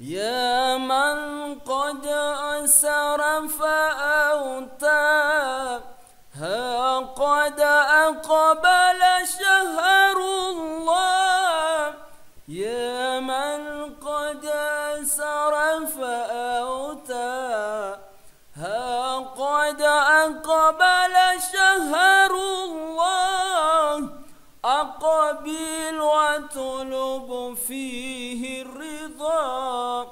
يا من قد أسر فأوتى ها قد أقبل شهر الله يا من قد أسر فأوتى ها قد أقبل شهر الله أقبل وطلب فيه الرضا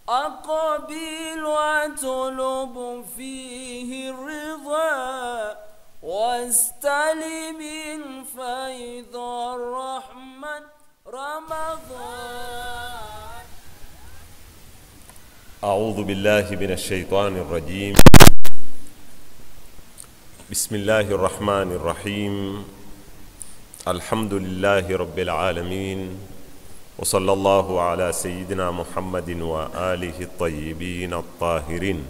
أقبل وطلب فيه الرضا واستلم الفيض الرحمن رمضان. أعوذ بالله من الشيطان الرجيم. بسم الله الرحمن الرحيم. الحمد لله رب العالمين، وصلى الله على سيدنا محمد وآله الطيبين الطاهرين.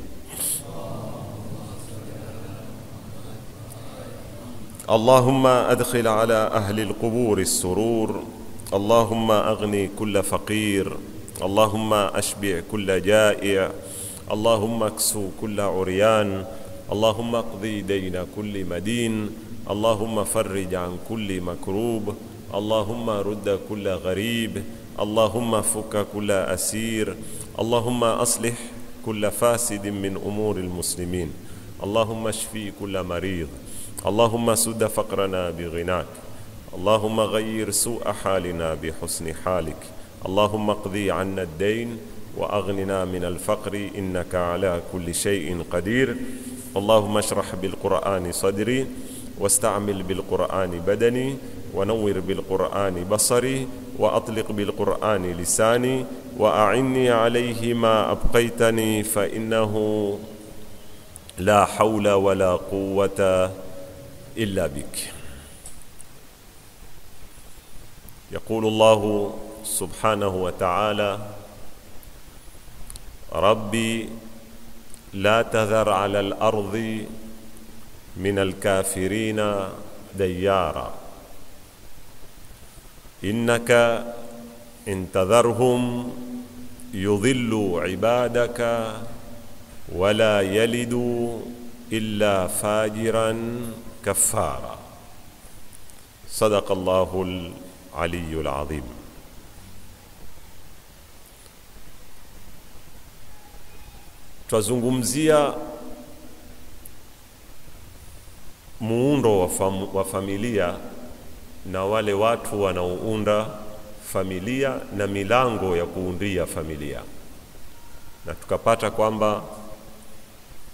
اللهم أدخل على أهل القبور السرور، اللهم أغني كل فقير، اللهم أشبع كل جائع، اللهم اكسو كل عريان، اللهم اقضي دين كل مدين، اللهم فرج عن كل مكروب، اللهم رد كل غريب، اللهم فك كل أسير، اللهم أصلح كل فاسد من أمور المسلمين، اللهم اشفي كل مريض، اللهم سد فقرنا بغناك، اللهم غير سوء حالنا بحسن حالك، اللهم اقضي عنا الدين وأغننا من الفقر إنك على كل شيء قدير. اللهم اشرح بالقرآن صدري، واستعمل بالقرآن بدني، ونور بالقرآن بصري، وأطلق بالقرآن لساني، وأعني عليه ما أبقيتني، فإنه لا حول ولا قوة إلا بك. يقول الله سبحانه وتعالى: ربي لا تذر على الأرض من الكافرين ديارا إنك إن تذرهم يضلوا عبادك ولا يلدوا إلا فاجرا كفارا. صدق الله العلي العظيم. Twazungumzia muundo wa familia na wale watu wanaounda familia na milango ya kuundia familia, na tukapata kwamba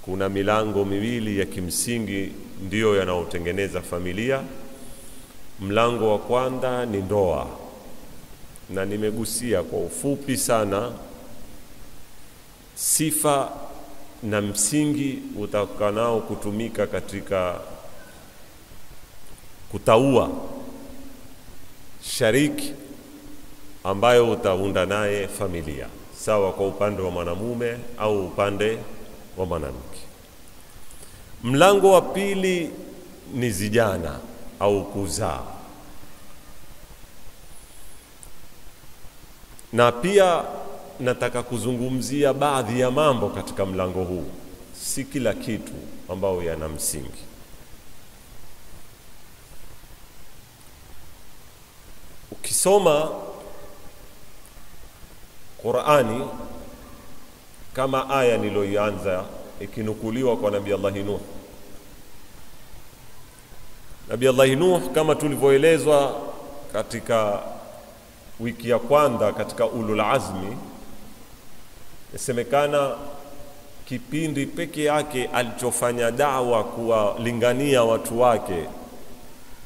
kuna milango miwili ya kimsingi ndiyo yanayotengeneza familia. Mlango wa kwanza ni ndoa, na nimegusia kwa ufupi sana sifa na msingi utakanao kutumika katika kutaua shariki ambayo utaunda naye familia, sawa kwa upande wa mwanamume au upande wa mwanamke. Mlango wa pili ni zijana au kuzaa, na pia nataka kuzungumzia baadhi ya mambo katika mlango huu, si kila kitu ambao yana msingi. Ukisoma Qur'ani kama aya niloianza ikinukuliwa kwa Nabii Allah Nuh. Nabii Allah Nuh kama tulivyoelezwa katika wiki ya kwanza katika Ulul Azmi, inasemekana kipindi peke yake alichofanya da'wa kuwalingania watu wake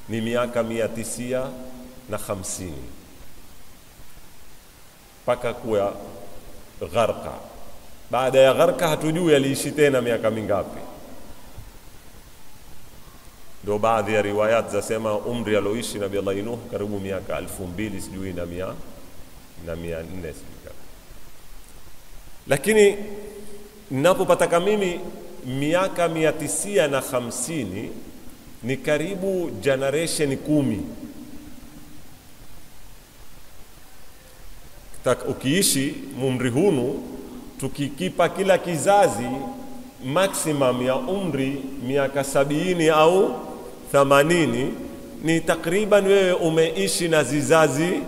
ni miaka 950 mpaka kuwa gharka. Baada ya gharka hatujui aliishi tena miaka mingapi. Ndio baadhi ya riwayat zasema umri alioishi Nabii Allah Nuh karibu miaka 2000 sijui na 100 na 400 sijui. Lakini ninapopataka mimi miaka 950 ni karibu generation 10. Ukiishi umri hunu, tukikipa kila kizazi maximum ya umri miaka 70 au 80, ni takriban wewe umeishi na zizazi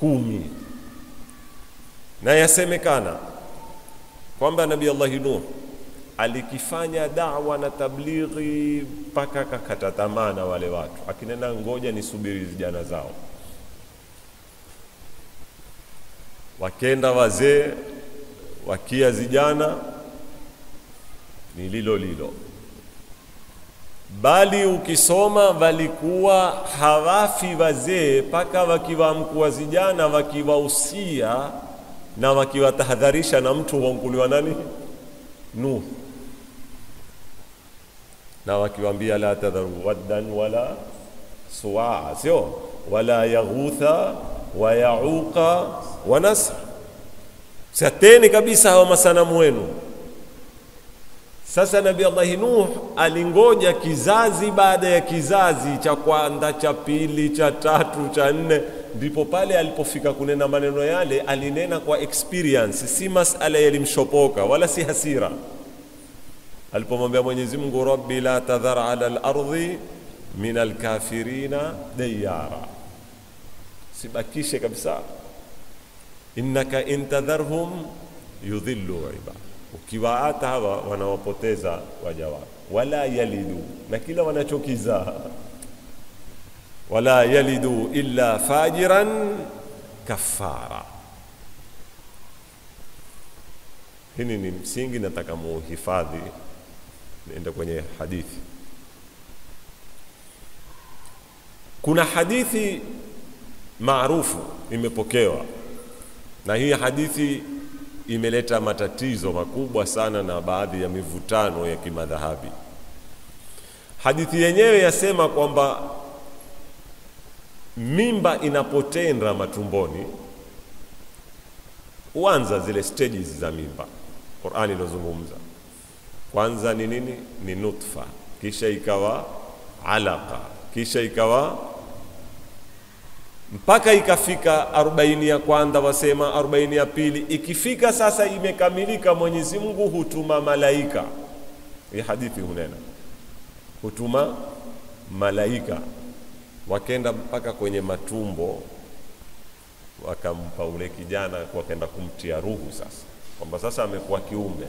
10. Na yasemekana kwamba Nabii Allah Nuh alikifanya da'wa na tablighi mpaka kakata tamaa na wale watu, akinena ngoja nisubiri vijana zao. Wakenda wazee, wakia zijana, ni lilo lilo. Bali ukisoma walikuwa hawafi wazee paka wakiwaamkua zijana, wakiwahusia na wakiwatahadharisha na mtu waonkuliwa nani? Nuh. Na wakiwaambia la tadharu waddan wala suwaa, sio wala yaghutha wa yauqa wa nasr, sateni kabisa hawa masanamu wenu. Sasa Nabii Allah Nuh alingoja kizazi baada ya kizazi, cha kwanza, cha pili, cha tatu, cha nne, ndipo pale alipofika kunena maneno yale. Alinena kwa experience, si masala yalimshopoka wala si hasira. Alipomwambia Mwenyezi Mungu, Rabbi la tadhar ala al-ardhi min al-kafirina dayara, sibakishe kabisa, innaka intadharhum yudhillu ibad, ukiwaata hawa wanawapoteza waja wako, wala yalidu, na kila wanachokiza, wala yalidu illa fajiran kafara. Hili ni msingi nataka muhifadhi. Niende kwenye hadithi. Kuna hadithi maarufu imepokewa, na hii hadithi imeleta matatizo makubwa sana na baadhi ya mivutano ya kimadhahabi. Hadithi yenyewe yasema kwamba mimba inapotenda matumboni, huanza zile stages za mimba Qur'ani ilozungumza. Kwanza ni nini? Ni nutfa, kisha ikawa alaqa, kisha ikawa mpaka ikafika 40 ya kwanza, wasema 40 ya pili. Ikifika sasa imekamilika, Mwenyezi Mungu hutuma malaika. Hii hadithi hunena hutuma malaika, wakenda mpaka kwenye matumbo, wakampa ule kijana, wakaenda kumtia ruhu sasa, kwamba sasa amekuwa kiumbe.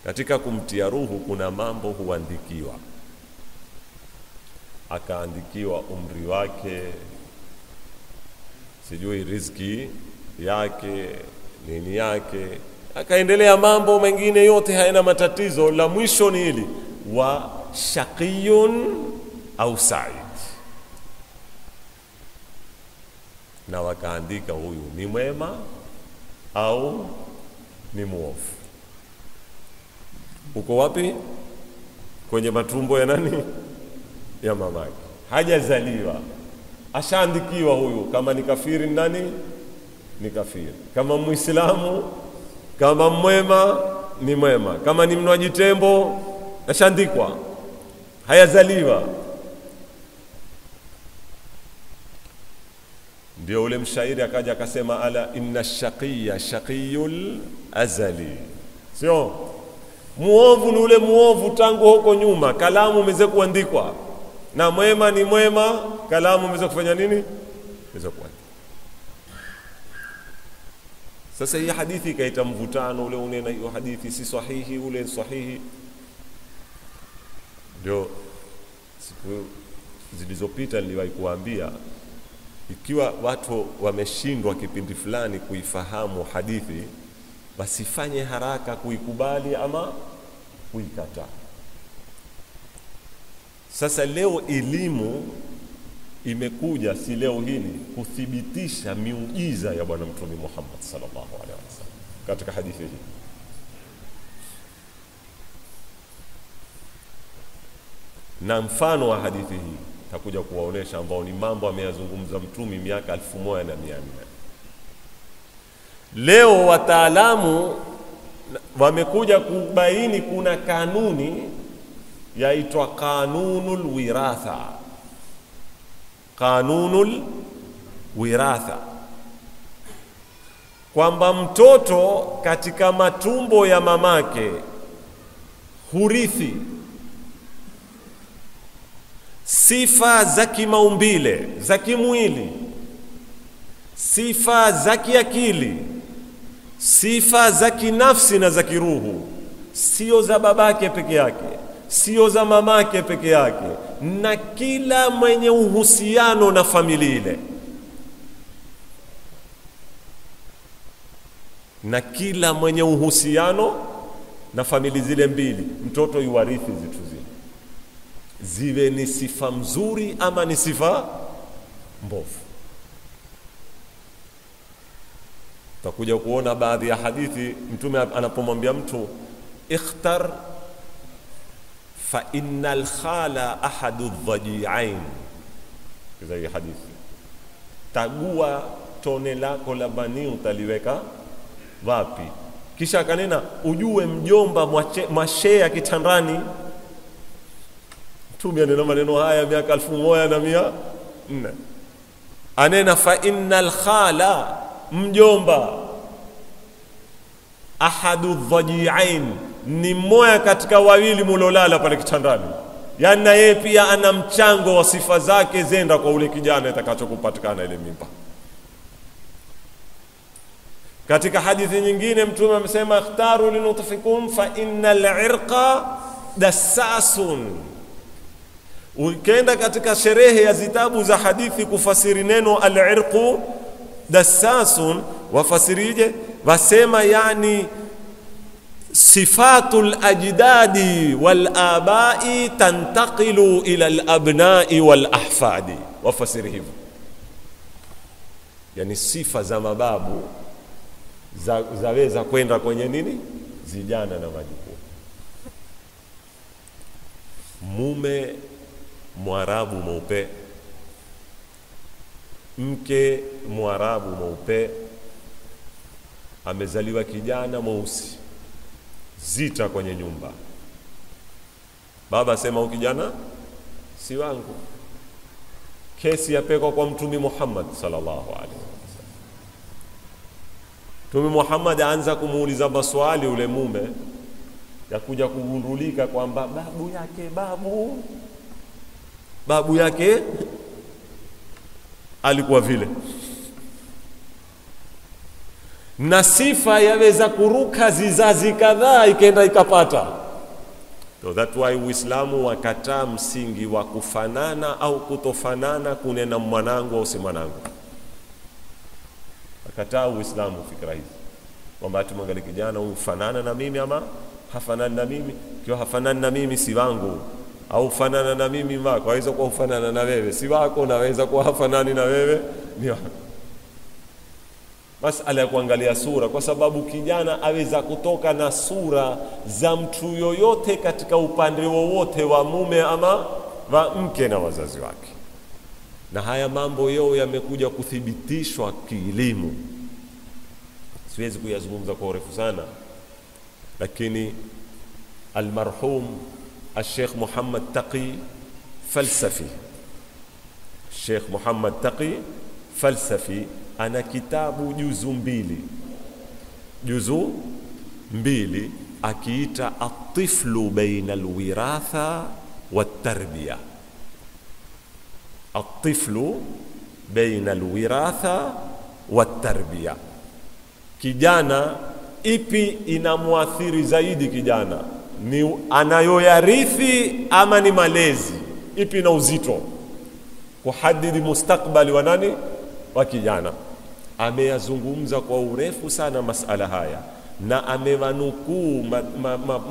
Katika kumtia ruhu kuna mambo huandikiwa. Akaandikiwa umri wake, sijui riziki yake, nini yake, akaendelea mambo mengine yote hayana matatizo. La mwisho ni hili, wa shaqiyun au sa'id, na wakaandika huyu ni mwema au ni muovu. Uko wapi? Kwenye matumbo ya nani? Ya mamake. Hajazaliwa, ashaandikiwa huyu kama ni kafiri nani? Ni kafiri. Kama Muislamu, kama mwema ni mwema, kama ni mnywaji tembo, ashaandikwa, hayazaliwa. Ndio ule mshairi akaja akasema, ala inna shaqiya shaqiyul azali, sio muovu ni ule muovu tangu huko nyuma, kalamu imeweza kuandikwa, na mwema ni mwema, kalamu imeweza kufanya nini? Imeweza kuandikwa. Sasa hii hadithi ikaita mvutano, ule unena hiyo hadithi si sahihi, ule sahihi. Ndio siku zilizopita niliwahi kuambia, ikiwa watu wameshindwa kipindi fulani kuifahamu hadithi, wasifanye haraka kuikubali ama kuikataa. Sasa leo elimu imekuja, si leo hili, kuthibitisha miujiza ya Bwana Mtume Muhammad sallallahu alaihi wasallam katika hadithi hii. Na mfano wa hadithi hii takuja kuwaonesha, ambao ni mambo ameyazungumza Mtume miaka 1400. Leo wataalamu wamekuja kubaini kuna kanuni yaitwa kanunul wiratha. Kanunul wiratha. kwamba mtoto katika matumbo ya mamake hurithi sifa za kimaumbile, za kimwili, sifa za kiakili, sifa za kinafsi na za kiruhu, sio za babake peke yake, sio za mamake peke yake, na kila mwenye uhusiano na familia ile, na kila mwenye uhusiano na familia zile mbili, mtoto yuwarithi zitu zile, ziwe ni sifa mzuri ama ni sifa mbovu. Tutakuja kuona baadhi ya hadithi Mtume anapomwambia mtu ikhtar fa innal khala ahadu dhaji'ain, hizo hadithi, tagua tone lako la bani utaliweka wapi. Kisha akanena ujue mjomba mwashea kitandani. Mtume anena maneno haya miaka 1400. Anena fa innal khala, mjomba, ahadu dhaji'ain, ni mmoja katika wawili mulolala pale kitandani. Yaani na yeye pia ana mchango wa sifa zake zenda kwa ule kijana itakachokupatikana ile mimba. Katika hadithi nyingine Mtume amesema ikhtaru linutfikum fa innal irqa dassasun. Ukienda katika sherehe ya zitabu za hadithi kufasiri neno al-irqu dassasun, wafasirije? Wasema yani sifatul ajdadi wal abai tantaqilu ila al abnai wal ahfadi. Wafasiri hivyo, yani sifa za mababu zaweza kwenda kwenye nini, zijana na majukuu. Mume Mwarabu mweupe, mke Mwarabu mweupe, amezaliwa kijana mweusi, zita kwenye nyumba. Baba sema huyu kijana si wangu. Kesi yapekwa kwa Mtume Muhammad sallallahu alaihi wasallam. Mtume Muhammad aanza kumuuliza maswali ule mume, ya kuja kugundulika kwamba babu yake babu yake alikuwa vile, na sifa yaweza kuruka zizazi kadhaa ikaenda ikapata. So that why Uislamu wakataa msingi wa kufanana au kutofanana, kunena mwanangu au si mwanangu. Wakataa Uislamu fikra hizi kwamba ati mwangalie kijana huyu fanana na mimi ama hafanani na mimi, kiwa hafanani na mimi si wangu, au fanana na mimi wako, aweza kuwa ufanana na wewe si wako, naweza kuwa hafanani na wewe ni wako. Masala ya kuangalia sura, kwa sababu kijana aweza kutoka na sura za mtu yoyote katika upande wowote wa mume ama wa mke na wazazi wake. Na haya mambo yao yamekuja kuthibitishwa kielimu. Siwezi kuyazungumza kwa urefu sana, lakini almarhum Sheikh Muhammad Taqi Falsafi, Sheikh Muhammad Taqi Falsafi ana kitabu juzu mbili akiita at-tiflu baina al-wiratha wat-tarbiya. At-tiflu baina al-wiratha wat-tarbiya. Kijana ipi inamuathiri zaidi kijana? Ni anayoyarithi ama ni malezi? Ipi na uzito kuhadidi mustakbali wa nani? Wa kijana. Ameyazungumza kwa urefu sana masala haya, na amewanukuu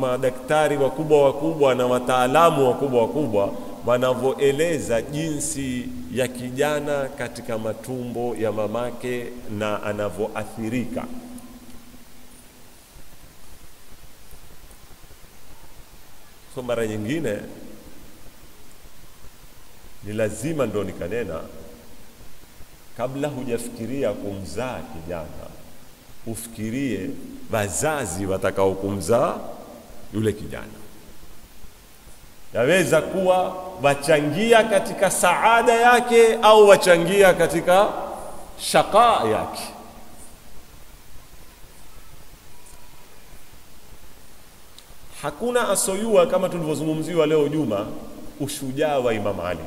madaktari wakubwa wakubwa na wataalamu wakubwa wakubwa wanavyoeleza jinsi ya kijana katika matumbo ya mamake na anavyoathirika. So mara nyingine ni lazima ndo nikanena, kabla hujafikiria kumzaa kijana, ufikirie wazazi watakao kumzaa yule kijana. Yaweza kuwa wachangia katika saada yake au wachangia katika shaqa yake. Hakuna asoyua kama tulivyozungumziwa leo Juma ushujaa wa Imam Ali.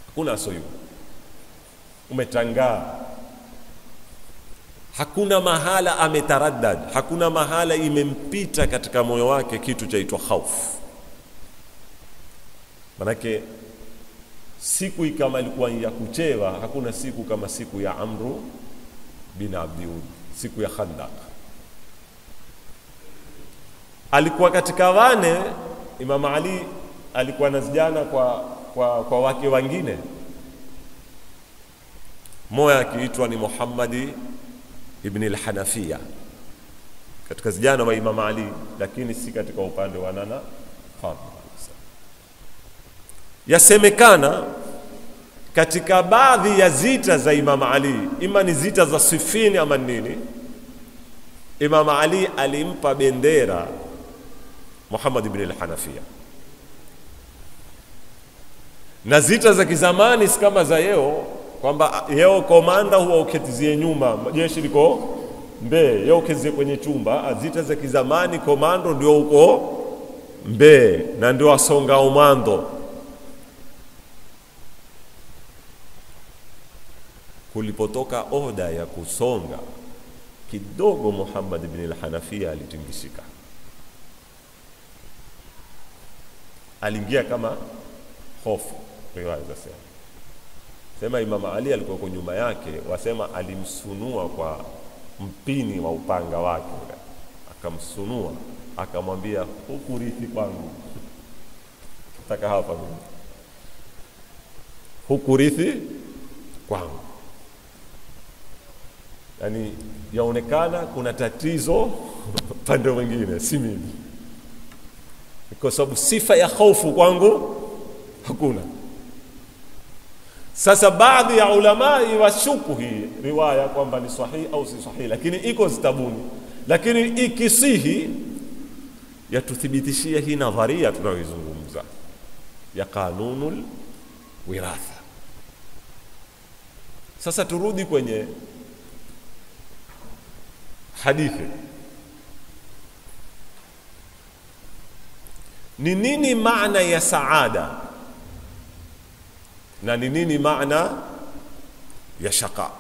Hakuna asoyua. Umetangaa. Hakuna mahala ametaraddad, hakuna mahala imempita katika moyo wake kitu chaitwa hofu. Manake siku kama ilikuwa ya kuchewa, hakuna siku kama siku ya Amru bin Abdiud, siku ya Khandaq. Alikuwa katika wane, Imam Ali alikuwa na zijana kwa wake wengine. Moja akiitwa ni Muhammadi ibn al-Hanafiya, katika zijana wa Imam Ali, lakini si katika upande wa nana Fatima. Yasemekana katika baadhi ya zita za Imam Ali, ima ni zita za Sifini ama nini, Imam Ali alimpa bendera Muhammad ibn al-Hanafiya. Na zita za kizamani si kama za yeo, kwamba yeo komanda huwa uketizie nyuma, jeshi liko mbele, yeo uketizie kwenye chumba. Zita za kizamani komando ndio uko mbele na ndio asonga umando. Kulipotoka oda ya kusonga kidogo, Muhammad ibn al-Hanafiya alitingishika, aliingia kama hofu. Riwaya zasema, sema Imam Ali alikuwa kwa nyuma yake, wasema alimsunua kwa mpini wa upanga wake, akamsunua akamwambia, hukurithi kwangu, nataka hapa mimi, hukurithi kwangu. Yani yaonekana kuna tatizo pande mwingine, si mimi, kwa sababu sifa ya hofu kwangu hakuna. Sasa baadhi ya ulama washuku hii riwaya kwamba ni sahihi au si sahihi, lakini iko zitabuni. Lakini ikisihi yatuthibitishia hii nadharia tunayoizungumza ya kanunul wiratha. Sasa turudi kwenye hadithi. Ni nini maana ya saada na ni nini maana ya shaqa?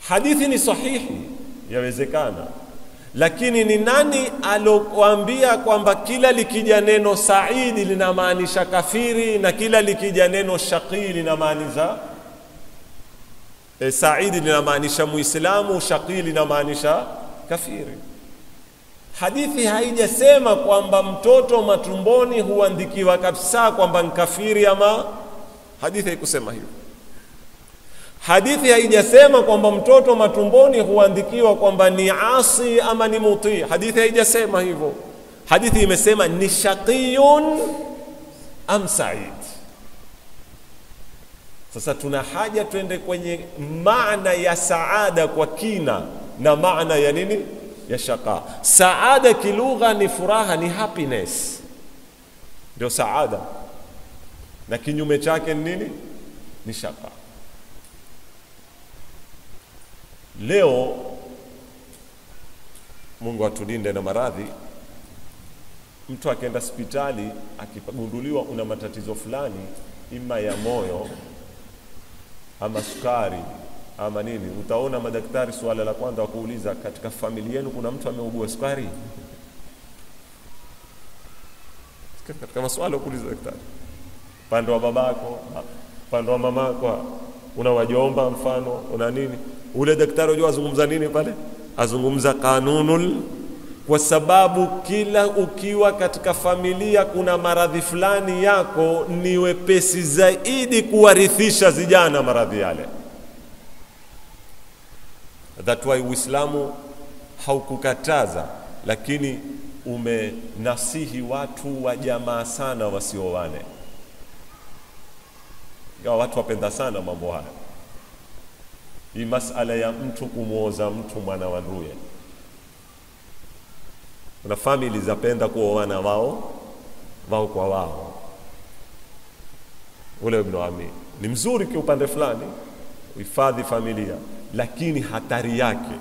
Hadithi ni sahihi, yawezekana, lakini ni nani alokuambia kwamba kila likija neno saidi linamaanisha kafiri na kila likija neno shaqi linamaanisha saidi linamaanisha muislamu, shaqi linamaanisha kafiri? Hadithi haijasema kwamba mtoto matumboni huandikiwa kabisa kwamba ni kafiri ama, hadithi haikusema hivyo. Hadithi haijasema kwamba mtoto matumboni huandikiwa kwamba ni asi ama ni muti. Hadithi haijasema hivyo. Hadithi imesema ni shaqiyun am said. Sasa tuna haja twende kwenye maana ya saada kwa kina na maana ya nini? Ya shaqa. Saada kilugha ni furaha, ni happiness, ndio saada, na kinyume chake ni nini? Ni shaqa. Leo Mungu atulinde na maradhi, mtu akienda hospitali akigunduliwa una matatizo fulani, ima ya moyo ama sukari ama nini, utaona madaktari swala la kwanza wakuuliza, katika familia yenu kuna mtu ameugua sukari? Katika maswala wakuuliza daktari, pande wa babako, pande wa mamako, una wajomba mfano, una nini? Ule daktari unajua azungumza nini pale? Azungumza kanunul, kwa sababu kila ukiwa katika familia kuna maradhi fulani yako, ni wepesi zaidi kuwarithisha vijana maradhi yale. That's why Uislamu haukukataza, lakini umenasihi watu wa jamaa sana wasioane. Ingawa watu wapenda sana mambo haya. Hii masala ya mtu kumuoza mtu mwana wa nduye. Kuna family zapenda kuoana wao kwa wao. Ule ibn Ami ni mzuri kiupande fulani, uhifadhi familia, lakini hatari yake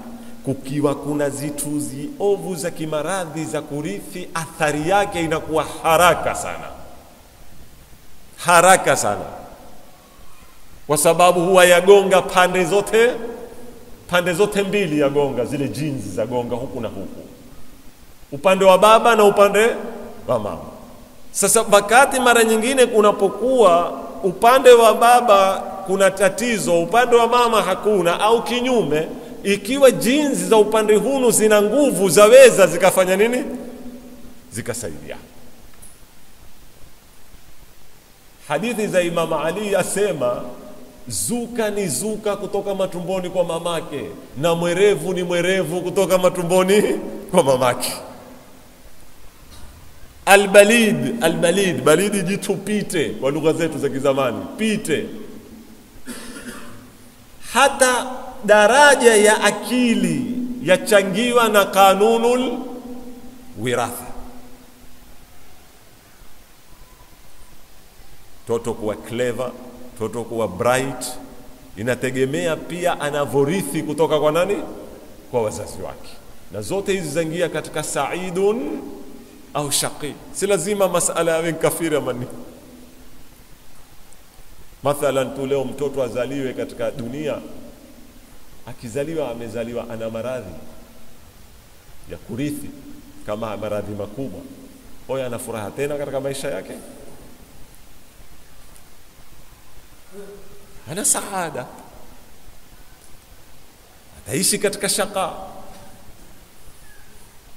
kukiwa kuna zitu ziovu za kimaradhi za kurithi, athari yake inakuwa haraka sana, haraka sana, kwa sababu huwa yagonga pande zote, pande zote mbili yagonga, zile jinsi za gonga huku na huku, upande wa baba na upande wa mama. Sasa wakati mara nyingine kunapokuwa upande wa baba kuna tatizo, upande wa mama hakuna, au kinyume, ikiwa jinsi za upande hunu zina nguvu, zaweza zikafanya nini? Zikasaidia. Hadithi za Imam Ali asema zuka ni zuka kutoka matumboni kwa mamake, na mwerevu ni mwerevu kutoka matumboni kwa mamake. Albalid, albalid, balidi jitu pite kwa lugha zetu za kizamani, pite. Hata daraja ya akili yachangiwa na kanunul wiratha. Toto kuwa clever, toto kuwa bright, inategemea pia anavorithi kutoka kwa nani? Kwa wazazi wake. Na zote hizi zaingia katika saidun au shaqi. Si lazima masala yawe kafiri ama nini. Mathalan tu leo mtoto azaliwe katika dunia, akizaliwa amezaliwa ana maradhi ya kurithi kama maradhi makubwa, hoya ana furaha tena katika maisha yake? Ana saada, ataishi katika shaka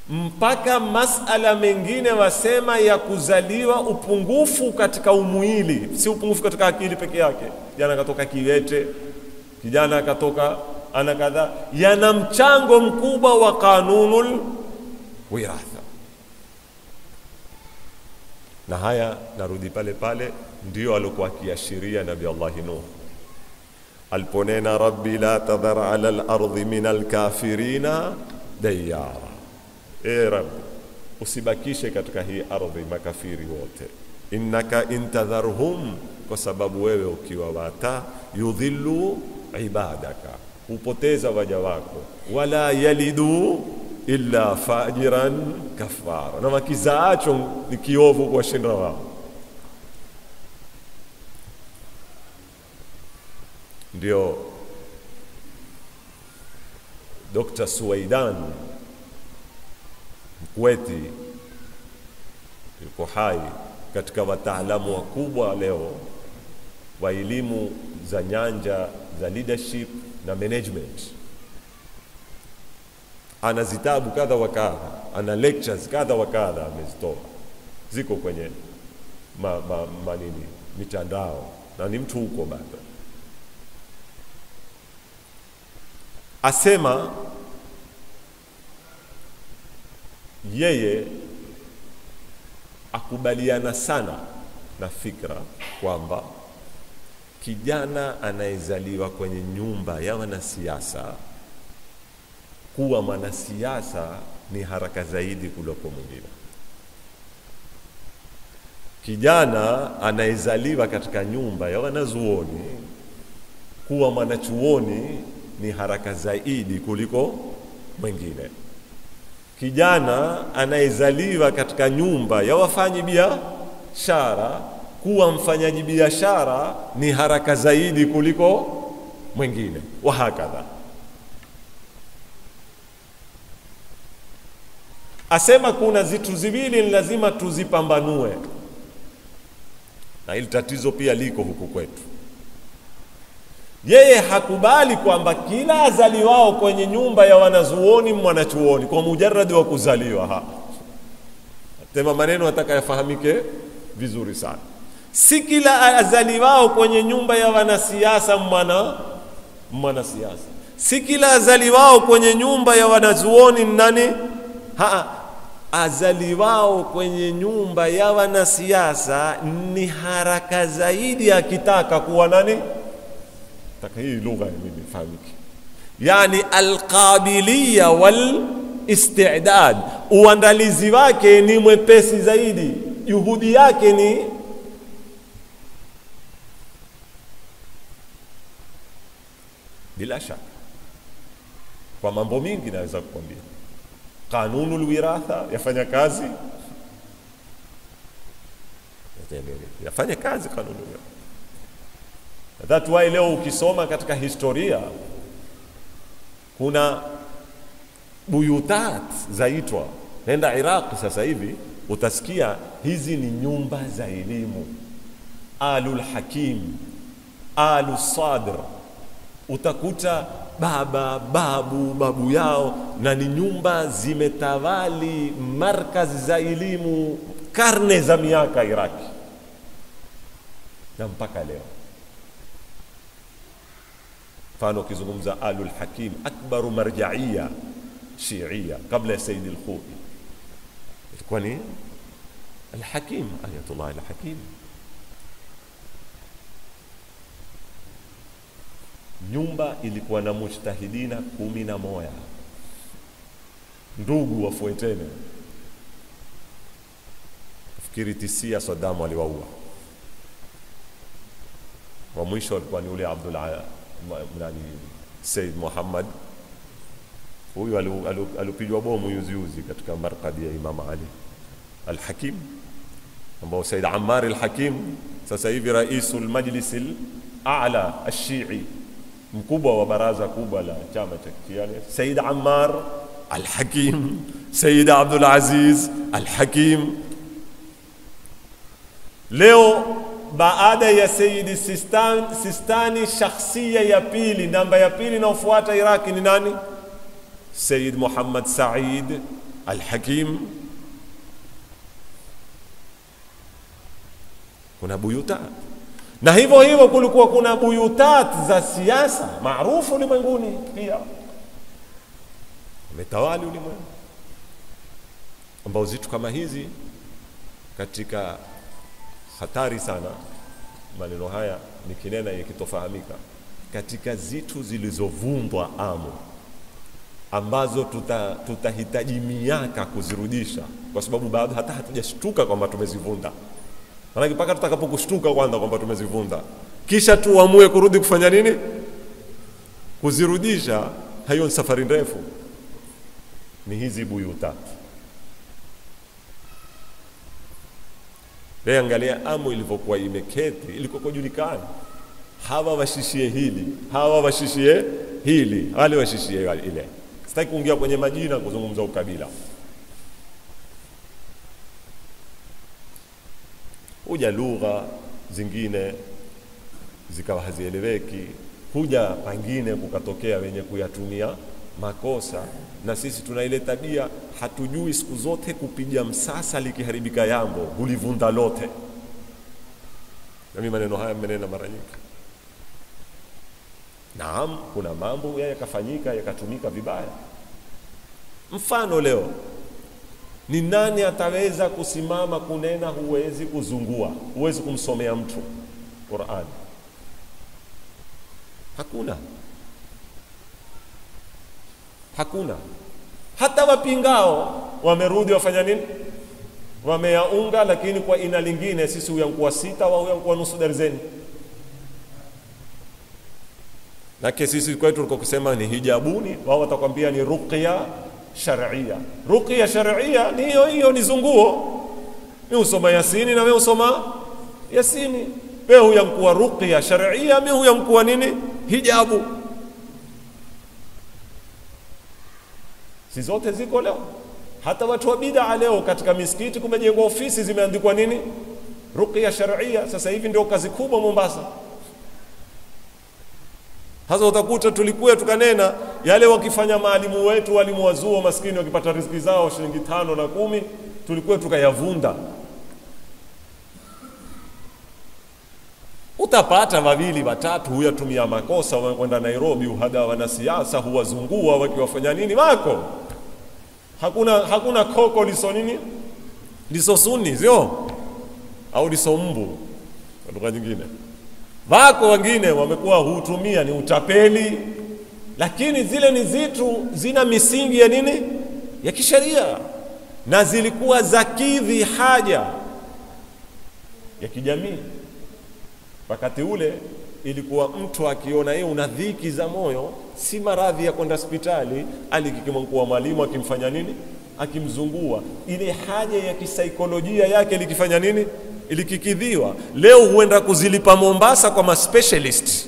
mpaka masala mengine wasema ya kuzaliwa upungufu katika umwili, si upungufu katika akili peke yake. Kijana akatoka kiwete, kijana akatoka ana kadhaa, yana mchango mkubwa wa kanunul wiratha. Na haya narudi pale pale, ndio alikuwa akiashiria Nabii Allah Nuh aliponena rabbi la tadhar ala al-ardhi min al-kafirina dayara. E Rabbi, usibakishe katika hii ardhi makafiri wote. Innaka intadharhum, kwa sababu wewe ukiwa wata, yudhillu ibadaka, hupoteza waja wako, wala yalidu illa fajiran kafara, na wakizaacho ni kiovu kuwashinda wao. Ndio Dr. Suwaidan Mkuweti yuko hai, katika wataalamu wakubwa leo wa elimu za nyanja za leadership na management. Ana zitabu kadha wa kadha, ana lectures kadha wa kadha amezitoa, ziko kwenye manini mitandao, na ni mtu huko bado. Asema yeye akubaliana sana na fikra kwamba kijana anayezaliwa kwenye nyumba ya wanasiasa kuwa mwanasiasa ni haraka zaidi kuliko mwingine. Kijana anayezaliwa katika nyumba ya wanazuoni kuwa mwanachuoni ni haraka zaidi kuliko mwingine. Kijana anayezaliwa katika nyumba ya wafanyi biashara kuwa mfanyaji biashara ni haraka zaidi kuliko mwingine, wahakadha. Asema kuna zitu ziwili ni lazima tuzipambanue, na hili tatizo pia liko huku kwetu. Yeye hakubali kwamba kila azaliwao kwenye nyumba ya wanazuoni mwanachuoni kwa mujarradi wa kuzaliwa. Ha, tema maneno atakayafahamike vizuri sana. Si kila azaliwao kwenye nyumba ya wanasiasa mwanasiasa. Si kila azaliwao kwenye nyumba ya wanazuoni nani? Ha, azaliwao kwenye nyumba ya wanasiasa ni haraka zaidi akitaka kuwa nani? Taka hii lugha mimi fahamiki. Yani alqabiliya wal istidad, uandalizi wake ni mwepesi zaidi, juhudi yake ni Bila shaka kwa mambo mingi naweza kukwambia. Kanunu alwiratha yafanya kazi, yafanya kazi kanunu alwiratha. That's why leo ukisoma katika historia kuna buyutat zaitwa. Nenda Iraq sasa hivi utasikia hizi ni nyumba za elimu, Alul Hakim, Alu Sadr. Utakuta baba, babu, babu yao, na ni nyumba zimetawali markazi za elimu karne za miaka Iraki na mpaka leo. Mfano ukizungumza Alul Hakim, akbaru marjaia shiia kabla ya Sayyid al-Khoi ilikuwa ni Al-Hakim, Ayatullah Al-Hakim. Nyumba ilikuwa na mujtahidina 11, ndugu wafuetene. Fikiri tisia Saddam aliwaua. Wa mwisho alikuwa ni ule Abdul nani, Said Muhammad. Huyu alipigwa bomu yuzi katika markadi ya Imam Ali Al-Hakim, ambao Said Ammar Al-Hakim sasa hivi raisul majlis al-a'la al-Shi'i, mkubwa wa baraza kubwa la chama cha Kishia. Said Ammar Al-Hakim, Said Abdul Aziz Al-Hakim. Leo baada ya Said Sistani, shakhsia ya pili, namba ya pili inayofuata Iraki ni nani? Said Muhammad Said Al-Hakim. Kuna buyutat. Na hivyo hivyo kulikuwa kuna buyutat za siasa maarufu ulimwenguni pia, wametawali ulimwengu, ambao zitu kama hizi katika hatari sana. Maneno haya nikinena yakitofahamika, katika zitu zilizovundwa amu ambazo tutahitaji miaka kuzirudisha, kwa sababu bado hata hatujashtuka kwamba tumezivunda. Maana mpaka tutakapokushtuka kwanza kwamba tumezivunda, kisha tuamue kurudi kufanya nini? Kuzirudisha. Hayo ni safari ndefu. Ni hizi buyutat. Leo angalia amu ilivyokuwa imeketi, ilikuwa kujulikana. Hawa washishie hili, hawa washishie hili, wale washishie ile. Sitaki kuingia kwenye majina kuzungumza ukabila. Huja lugha zingine zikawa hazieleweki, huja pangine kukatokea wenye kuyatumia makosa, na sisi tuna ile tabia hatujui siku zote kupiga msasa likiharibika jambo hulivunda lote. Na mimi maneno haya mmenena mara nyingi. Naam, kuna mambo yakafanyika yakatumika vibaya. Mfano leo ni nani ataweza kusimama kunena huwezi kuzungua, huwezi kumsomea mtu Qur'an? Hakuna. Hakuna. Hata wapingao wamerudi wafanya nini? Wameyaunga, lakini kwa ina lingine. Sisi huyankuwa 6 wao huyankuwa nusu darzeni. Na sisi kwetu tulikuwa kusema ni hijabuni, wao watakwambia ni ruqya shar'ia. Ruqya shar'ia ni hiyo hiyo, ni zunguo. Mimi usoma Yasini na wewe usoma Yasini. Wewe huyankuwa ruqya shar'ia, mimi huyankuwa nini? Hijabu. Si zote ziko leo. Hata watu wa bid'a leo katika misikiti kumejengwa ofisi zimeandikwa nini? Ruqya shar'ia. Sasa hivi ndio kazi kubwa Mombasa. Hasa utakuta tulikuwa tukanena yale wakifanya maalimu wetu, walimu wazuo maskini wakipata riziki zao shilingi 5 na 10, tulikuwa tukayavunda. Utapata wawili watatu huyatumia makosa, wanakwenda Nairobi uhada wanasiasa huwazungua wakiwafanya nini wako. Hakuna koko liso nini? Liso suni, sio? Au liso mbu kwa lugha nyingine. Wako wengine wamekuwa hutumia ni utapeli, lakini zile ni zitu zina misingi ya nini? Ya kisheria, na zilikuwa zakidhi haja ya kijamii. Wakati ule Ilikuwa mtu akiona yeye una dhiki za moyo, si maradhi ya kwenda hospitali, alikikimkuwa mwalimu akimfanya nini? Akimzungua. Ile haja ya kisaikolojia yake ilikifanya nini? Ilikikidhiwa. Leo huenda kuzilipa Mombasa kwa ma specialist.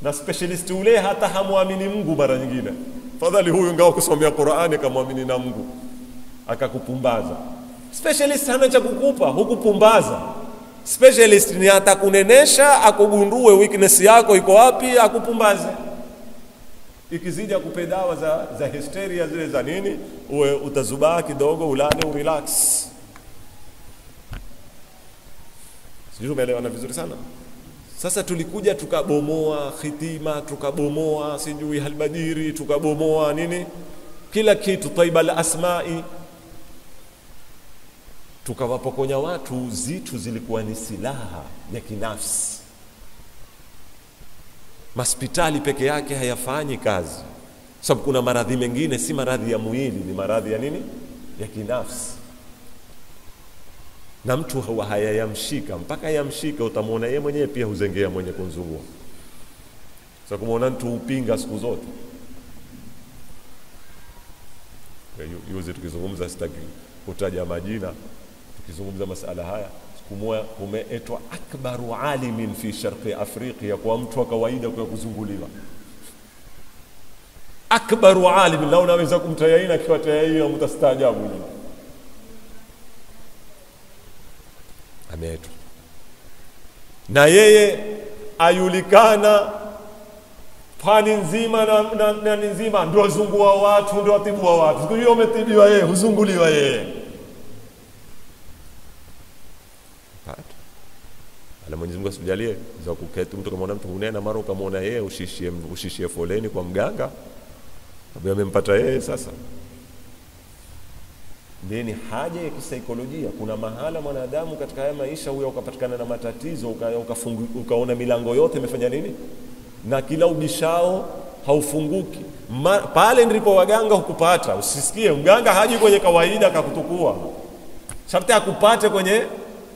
Na specialist ule hata hamuamini Mungu mara nyingine. Fadhali huyu ngao kusomea Qur'ani kamwamini na Mungu, akakupumbaza. Specialist hana cha kukupa, hukupumbaza. Specialist ni atakunenesha, akugundue weakness yako iko wapi, akupumbaze. Ikizidi akupe dawa za hysteria zile za nini, uwe utazubaa kidogo, ulale, urelax. Sijui umeelewana vizuri sana. Sasa tulikuja tukabomoa khitima, tukabomoa sijui halbadiri, tukabomoa nini, kila kitu, taiba al asma'i. Tukawapokonya watu zitu zilikuwa ni silaha ya kinafsi. Maspitali peke yake hayafanyi kazi, sababu kuna maradhi mengine si maradhi ya mwili, ni maradhi ya nini? Ya kinafsi. Na mtu huwa hayayamshika, mpaka yamshika utamuona yeye mwenyewe pia huzengea mwenye kunzungua. Sasa kumuona mtu upinga siku zote. Yuzi tukizungumza, sitaki kutaja majina, tukizungumza masala haya, siku moja kumeetwa akbaru alimin fi sharqi Afrika, kwa mtu wa kawaida kwa kuzunguliwa. Akbaru alim, la unaweza kumtayaina akiwa tayaina mtastaajabu nyinyi. Ameetwa. Na yeye ayulikana pwani nzima na nzima, ndio azungua watu, ndio atibua watu. Siku hiyo umetibiwa yeye, huzunguliwa yeye. Ala Mwenyezi Mungu asijalie za kuketi mtu kama mtu hunena mara ukamwona yeye ushishie foleni kwa mganga, sababu amempata yeye sasa. Nini haja ya kisaikolojia? Kuna mahala mwanadamu katika haya maisha huyo ukapatikana na matatizo, ukaona milango yote imefanya nini? Na kila ubishao haufunguki. Pale ndipo waganga hukupata. Usisikie mganga haji kwenye kawaida akakutukua. Sharti akupate kwenye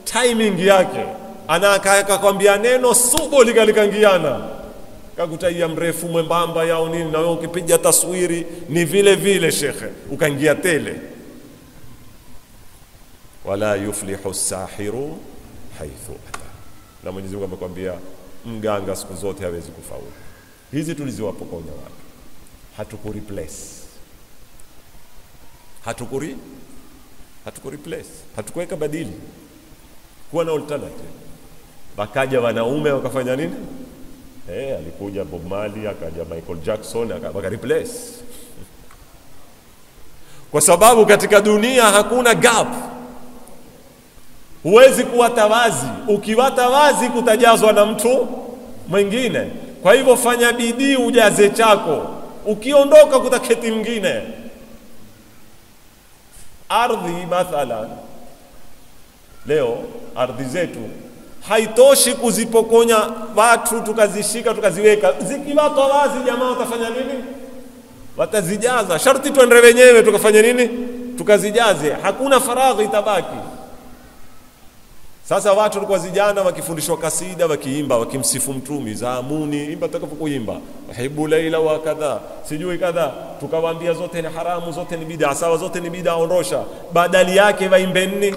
timing yake. Anakakwambia neno subo likalikangiana. Kakutaia mrefu mwembamba yao nini, na wewe ukipiga taswiri ni vile vile shekhe, ukaingia tele. Wala yuflihu sahiru haithu ata. Na Mwenyezi Mungu amekwambia mganga siku zote hawezi kufaulu. Hizi tuliziwapokonya watu. Hatuku replace. Hatuku replace. Hatukuweka badili. Kuwa na alternative. Wakaja wanaume wakafanya nini? Alikuja Bob Marley, akaja Michael Jackson, waka replace. Kwa sababu katika dunia hakuna gap. Huwezi kuwata wazi. Ukiwata wazi kutajazwa na mtu mwingine. Kwa hivyo fanya bidii ujaze chako. Ukiondoka kutaketi mwingine. Ardhi mathalan, leo ardhi zetu haitoshi kuzipokonya watu tukazishika tukaziweka. Zikiwatwa wazi jamaa watafanya nini? Watazijaza. Sharti tuende wenyewe tukafanya nini? Tukazijaze. Hakuna faragha itabaki. Sasa watu walikuwa vijana wakifundishwa kasida, wakiimba, wakimsifu mtumi, zaamuni, imba utakapokuimba, hibu laila wa kadha, sijui kadha, tukawaambia zote ni haramu, zote ni bid'a, sawa zote ni bid'a, ondosha. Badali yake waimbe nini?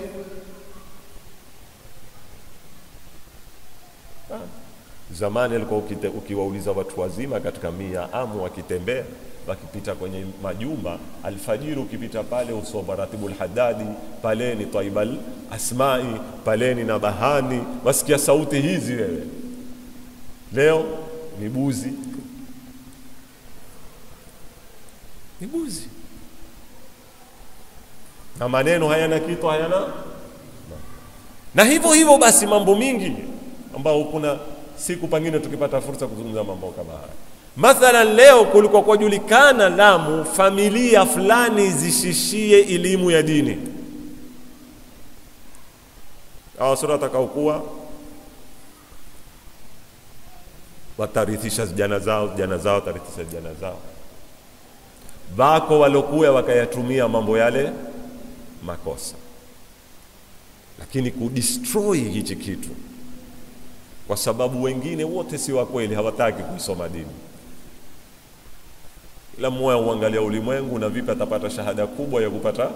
Zamani alikuwa ukiwauliza watu wazima katika mia amu wakitembea, wakipita kwenye majumba, alfajiri ukipita pale usoma Ratibul Haddadi, pale ni Taibal Asma'i, pale ni Nabahani, wasikia sauti hizi wewe. Leo ni buzi. Ni buzi. Na maneno hayana kitu, hayana. Na hivyo hivyo basi mambo mingi ambao kuna siku pengine tukipata fursa kuzungumza mambo kama haya. Mathalan leo kulikuwa kujulikana Lamu familia fulani zishishie elimu ya dini. Hawa sura watakaokuwa watarithisha vijana zao, vijana zao watarithisha vijana zao. Wako walokuwa wakayatumia mambo yale makosa. Lakini kudestroy hichi kitu kwa sababu wengine wote si wa kweli, hawataki kuisoma dini. Ila mmoja uangalia ulimwengu na vipi atapata shahada kubwa ya kupata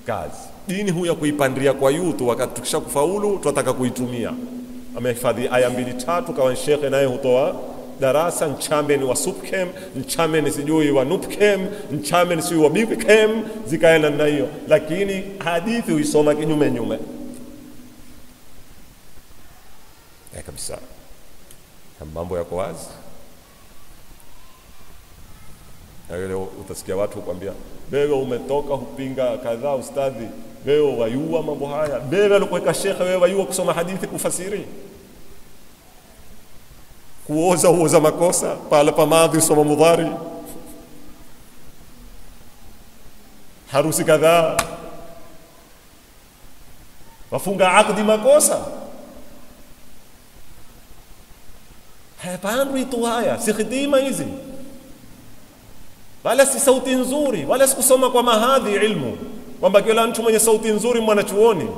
kazi. Dini huya kuipandia kwa yutu, wakati tukisha kufaulu tunataka kuitumia. Amehifadhi aya 2 3, kawa shekhe naye hutoa darasa, nchame ni wa SUPKEM, nchame ni sijui wa NUPKEM, nchame ni sijui wa BPKEM, zikaenda na hiyo. Lakini hadithi huisoma kinyume nyume. Kabisa. Mambo yako wazi. Na leo utasikia watu kuambia, wewe umetoka hupinga kadhaa ustadhi, wewe wayua mambo haya, wewe alikuweka shekhe, wewe wayua kusoma hadithi kufasiri. Kuoza huoza makosa, pala pa madhi usoma mudhari. Harusi kadhaa. Wafunga akdi makosa. Hayapandwi tu haya, si khidima hizi. Wala si sauti nzuri, wala si kusoma kwa mahadhi ilmu. Kwamba kila mtu mwenye sauti nzuri mwanachuoni.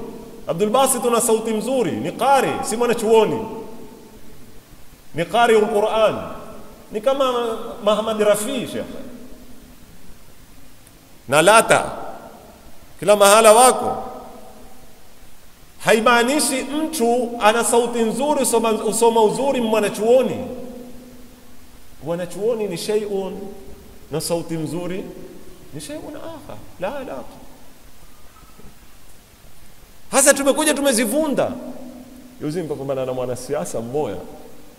Abdul Basit una sauti nzuri, ni qari, si mwanachuoni. Ni qari al-Qur'an. Ni kama Muhammad Rafi Sheikh. Na lata kila mahala wako. Haimaanishi mtu ana sauti nzuri usoma uzuri mwanachuoni. Mwanachuoni ni shay'un na sauti nzuri ni shay'un akhar, la alaqa. Hasa tumekuja tumezivunda. Juzi mpapambana na mwanasiasa mmoja,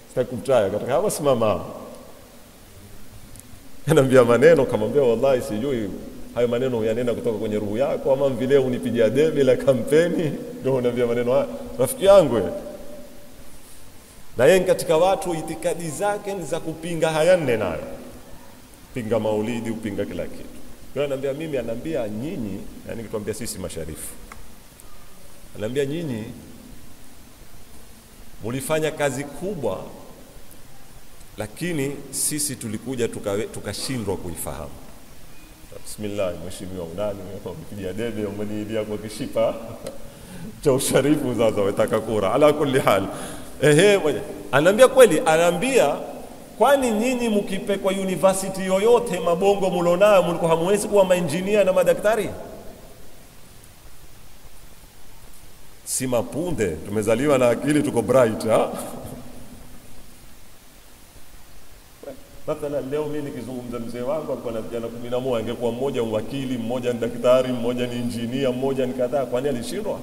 sitaki kumtaja, katika hapa simama. Anambia maneno, kamwambia wallahi sijui hayo maneno yanena kutoka kwenye roho yako ama vile unipigia debe la kampeni ndio unaambia maneno haya. Rafiki yangu yeye. Na yeye katika watu itikadi zake ni za kupinga haya nne nayo. Pinga maulidi, upinga kila kitu. Yeye anambia mimi, anambia nyinyi, yani kituambia sisi masharifu. Anambia nyinyi mulifanya kazi kubwa, lakini sisi tulikuja tukashindwa kuifahamu. Bismillah, mheshimiwa unani umenipigia debe, umeniidia kwa kishipa cha usharifu, sasa wetaka kura. Ala kulli hal. Ehe, anaambia kweli, anaambia kwani nyinyi mkipekwa university yoyote mabongo mulionayo mlikuwa hamwezi kuwa maengineer na madaktari? Si mapunde, tumezaliwa na akili, tuko bright ha? Mathalan leo mimi nikizungumza mzee wangu alikuwa na vijana 11, angekuwa mmoja wakili, mmoja ni daktari, mmoja ni engineer, mmoja ni kadhaa, kwani alishindwa?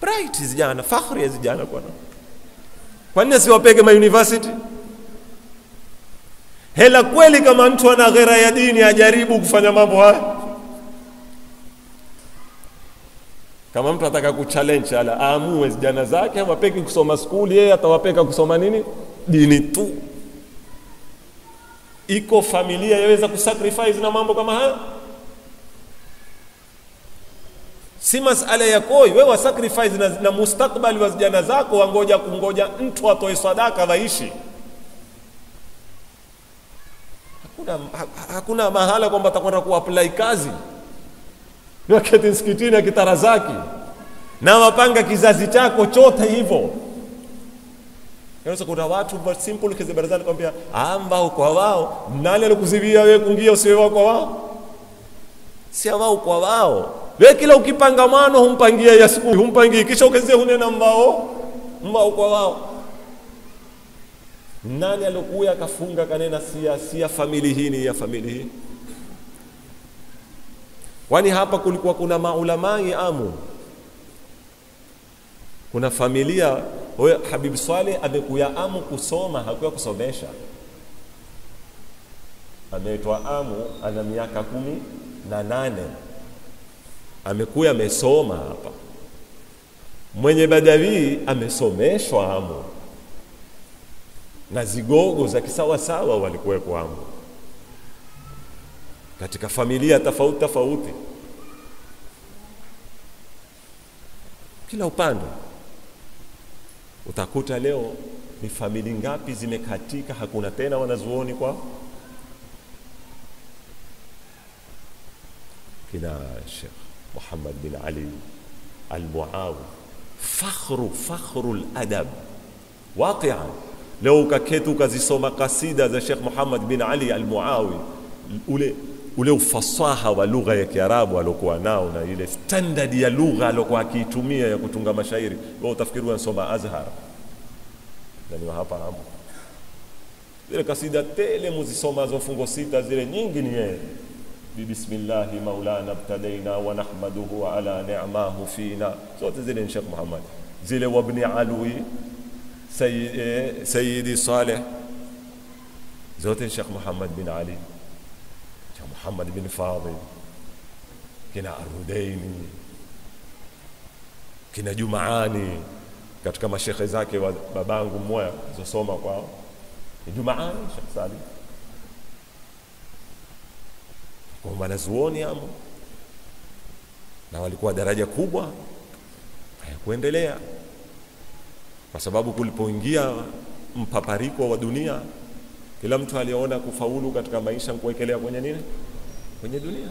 Bright vijana, fakhri ya vijana kwa nini? Kwa nini asiwapeke ma university? Hela kweli kama mtu ana ghera ya dini ajaribu kufanya mambo haya. Kama mtu ataka kuchallenge ala aamue vijana zake hawapeki kusoma skuli, yeye atawapeka kusoma nini? Dini tu. Iko familia yaweza kusacrifice na mambo kama haya? Si masala ya koi, wewe wa sacrifice na mustakbali wa vijana zako, wangoja kungoja mtu atoe sadaka waishi. Hakuna mahala kwamba atakwenda kuapply kazi. Wakati msikitini akitarazaki na wapanga kizazi chako chote hivyo. Unaweza kuna watu simple kizi barazani kwambia ambao kwa wao, nani alikuzibia wewe kuingia usiwe kwa wao? Si wao kwa wao. Wewe kila ukipanga mano humpangia ya siku, humpangia kisha ukazie hunena mbao kwa wao. Nani alikuya akafunga kanena sia famili hii ni ya famili hii? Kwani hapa kulikuwa kuna maulamai amu. Kuna familia, huyo Habib Swaleh amekuya amu kusoma, hakuya kusomesha. Ameitwa amu, ana miaka 18. Amekuya amesoma hapa. Mwenye Badawi amesomeshwa amu. Na zigogo za kisawasawa walikuwepo amu. Katika familia tofauti tofauti. Kila upande utakuta leo ni familia ngapi zimekatika, hakuna tena wanazuoni kwa. Kina Sheikh Muhammad bin Ali Al-Muawi, fakhru al-adab waqi'an. Leo ukaketi ukazisoma kasida za Sheikh Muhammad bin Ali Al-Muawi, ule ufasaha wa lugha ya Kiarabu alokuwa nao na ile standard ya lugha alokuwa akiitumia ya kutunga mashairi, wewe utafikiri unasoma Azhar. Na ni hapa hapo zile kasida tele muzisoma zo fungo sita zile nyingi ni yeye. Bismillahi maulana ibtadaina wa nahmaduhu ala ni'mahu fina, zote zile ni Sheikh Muhammad. Zile wabni Alwi Sayyidi Saleh, zote ni Sheikh Muhammad bin Ali, Sheikh Muhammad bin Fadil, kina Arudaini, kina Jumaani. Katika mashekhe zake wa babangu mmoja zosoma kwao ni Jumaani Sheikh Salim, kwa wanazuoni amo, na walikuwa daraja kubwa. Hayakuendelea kwa sababu kulipoingia mpapariko wa dunia, kila mtu aliona kufaulu katika maisha kuwekelea kwenye nini? Kwenye dunia.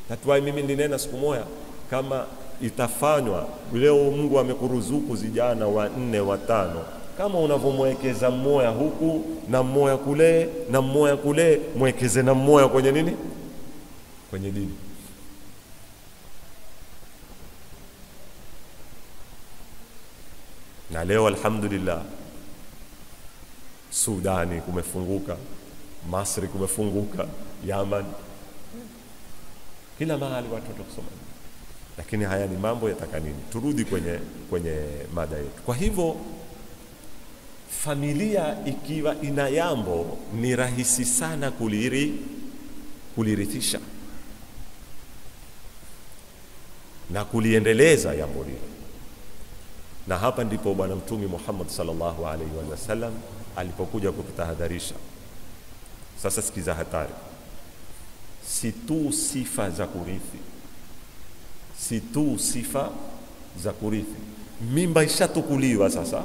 Tatuai mimi nilinena siku moja, kama itafanywa leo, Mungu amekuruzuku vijana 4 5, kama unavomwekeza mmoja huku na mmoja kule na mmoja kule, mwekeze na mmoja kwenye nini? Kwenye dini. Na leo alhamdulillah, Sudani kumefunguka, Masri kumefunguka, Yaman, kila mahali watu kusoma. Lakini haya ni mambo yataka nini? Turudi kwenye mada yetu. Kwa hivyo familia ikiwa ina jambo ni rahisi sana kulirithisha na kuliendeleza jambo lile. Na hapa ndipo Bwana Mtume Muhammad sallallahu alaihi wasallam alipokuja kututahadharisha. Sasa sikiza hatari. Si tu sifa za kurithi, si tu sifa za kurithi. Mimba ishatukuliwa sasa,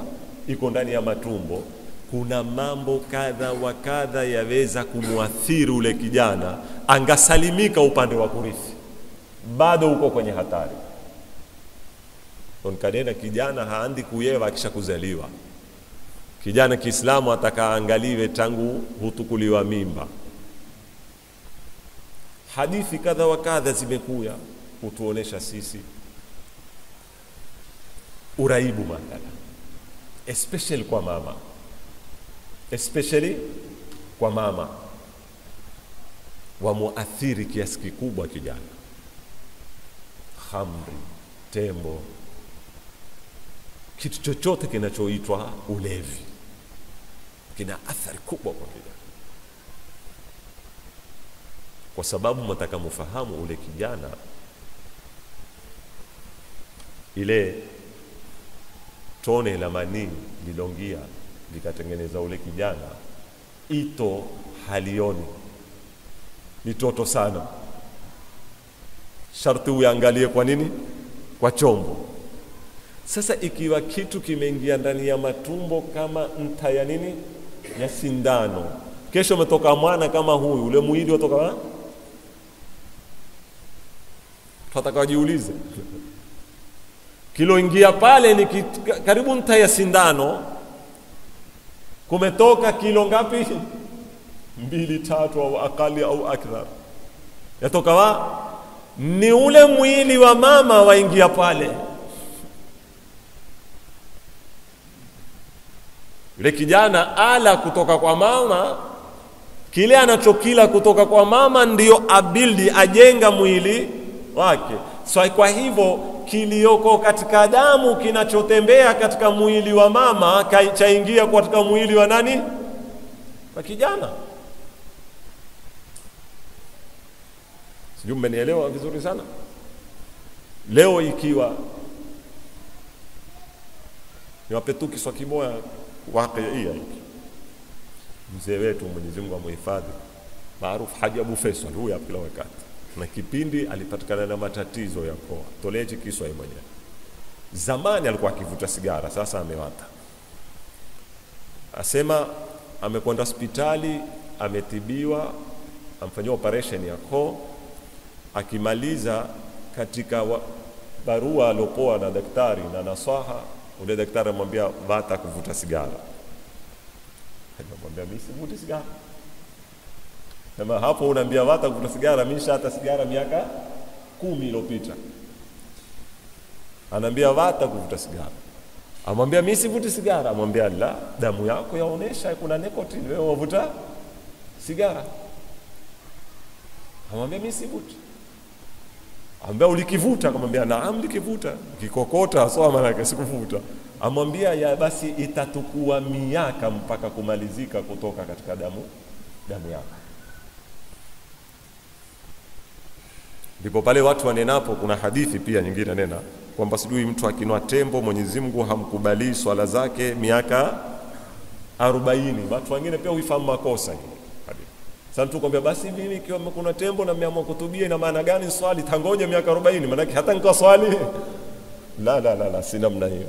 iko ndani ya matumbo. Kuna mambo kadha wa kadha yaweza kumuathiri ule kijana, angasalimika upande wa kurithi, bado uko kwenye hatari. Nkanena kijana haandi kuyewa akisha kuzaliwa. Kijana Kiislamu atakaangaliwe tangu hutukuliwa mimba. Hadithi kadha wa kadha zimekuya kutuonesha sisi uraibu mathala, especially kwa mama, especially kwa mama wamuathiri kiasi kikubwa kijana. Khamri, tembo, kitu chochote kinachoitwa ulevi kina athari kubwa kwa kijana, kwa sababu mtaka mfahamu ule kijana, ile tone la manii lilongia likatengeneza ule kijana, ito halioni, ni toto sana. Sharti uangalie kwa nini? Kwa chombo. Sasa ikiwa kitu kimeingia ndani ya matumbo kama nta ya nini? Ya sindano, kesho umetoka mwana kama huyu, ule mwili utoka wapi? Tutataka wajiulize. Kilo ingia pale ni karibu nta ya sindano, kumetoka kilo ngapi? 2, 3 au akali au akthar. Yatoka wa? Ni ule mwili wa mama waingia pale. Yule kijana ala kutoka kwa mama, kile anachokila kutoka kwa mama ndio abildi, ajenga mwili wake. So kwa hivyo kilioko katika damu kinachotembea katika mwili wa mama chaingia katika mwili wa nani? Wa kijana. Sijui mmenielewa vizuri sana. Leo ikiwa niwape tu kiswa kimoja waqiia hiki. Mzee wetu Mwenyezi Mungu amhifadhi, maarufu Haji Abu Faisal, huyu hapa kila wakati. Na kipindi alipatikana na matatizo ya koa. Toleje kiswa yeye mwenyewe. Zamani alikuwa akivuta sigara, sasa amewata. Asema amekwenda hospitali, ametibiwa, amfanyiwa operation ya koo. Akimaliza katika barua alopoa na daktari na nasaha, ule daktari amwambia vata kuvuta sigara. Akamwambia mimi sivuti sigara. Sema hapo unaambia vata kuvuta sigara, mimi hata sigara miaka 10 iliyopita. Anaambia vata kuvuta sigara. Amwambia mimi sivuti sigara. Amwambia la, damu yako yaonesha kuna nicotine, wewe wavuta sigara. Amwambia mimi sivuti. Amwambia ulikivuta? Akamwambia naam, likivuta. Kikokota sawa, maana yake sikuvuta. Amwambia ya basi itatukua miaka mpaka kumalizika kutoka katika damu yako. Ndipo pale watu wanenapo, kuna hadithi pia nyingine nena kwamba sijui mtu akinwa tembo Mwenyezi Mungu hamkubali swala zake miaka 40. Watu wengine pia huifahamu makosa hii hadithi. Sasa mtu kwambia basi mimi ikiwa kuna tembo na nimeamua kutubia, ina maana gani swali tangoje miaka 40? Maana hata nikwa swali la la la la, si namna hiyo.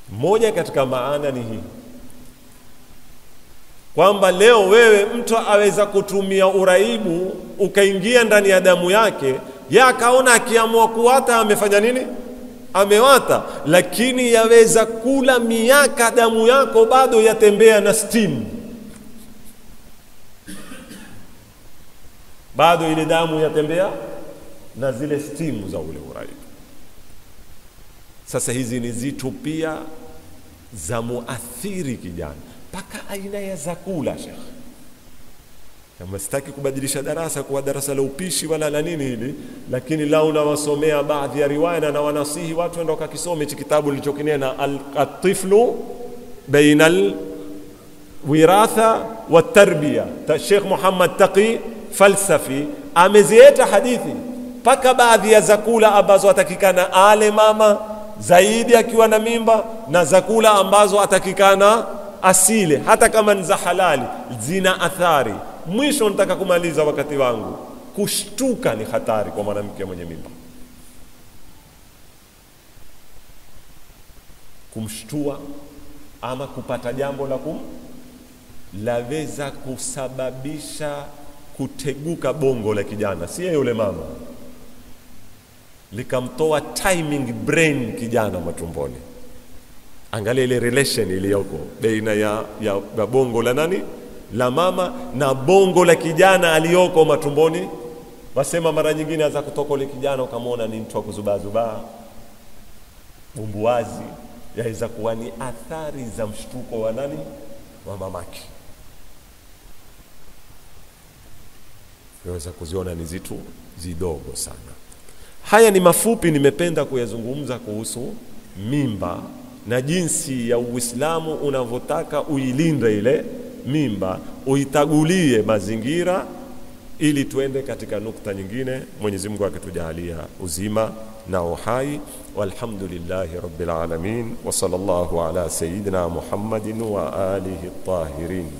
Moja katika maana ni hii kwamba leo wewe mtu aweza kutumia uraibu ukaingia ndani ya damu yake, ya akaona akiamua kuwata amefanya nini? Amewata. Lakini yaweza kula miaka damu yako bado yatembea na steam, bado ile damu yatembea na zile steam za ule uraibu. Sasa hizi ni zitu pia za muathiri kijana paka aina ya zakula. Sheikh, kama sitaki kubadilisha darasa kuwa darasa la upishi wala la nini hili, lakini lao nawasomea baadhi ya riwaya na wanasihi watu waende wakakisome hichi kitabu nilichokinena, Al-Tiflu Baina Al-Wiratha wa Tarbiya, Sheikh Muhammad Taqi Falsafi amezieta hadithi paka baadhi ya zakula ambazo atakikana ale mama zaidi akiwa na mimba, na zakula ambazo atakikana asile hata kama ni za halali, zina athari. Mwisho nataka kumaliza wakati wangu, kushtuka ni hatari kwa mwanamke mwenye mimba. Kumshtua ama kupata jambo la laweza kusababisha kuteguka bongo la kijana, si yule mama, likamtoa timing brain kijana matumboni. Angalia ile relation iliyoko baina ya bongo la nani, la mama, na bongo la kijana aliyoko matumboni. Wasema mara nyingine aza kutoka ule kijana ukamwona ni mtu wa kuzubazubaa, bumbuazi, yaweza kuwa ni athari za mshtuko wa nani, wa mamake. Yaweza kuziona ni zitu zidogo sana. Haya ni mafupi nimependa kuyazungumza kuhusu mimba na jinsi ya Uislamu unavyotaka uilinde ile mimba, uitagulie mazingira, ili tuende katika nukta nyingine. Mwenyezi Mungu akitujalia uzima na uhai. Walhamdulillahi rabbil alamin, wa sallallahu ala sayyidina Muhammadin wa alihi tahirin.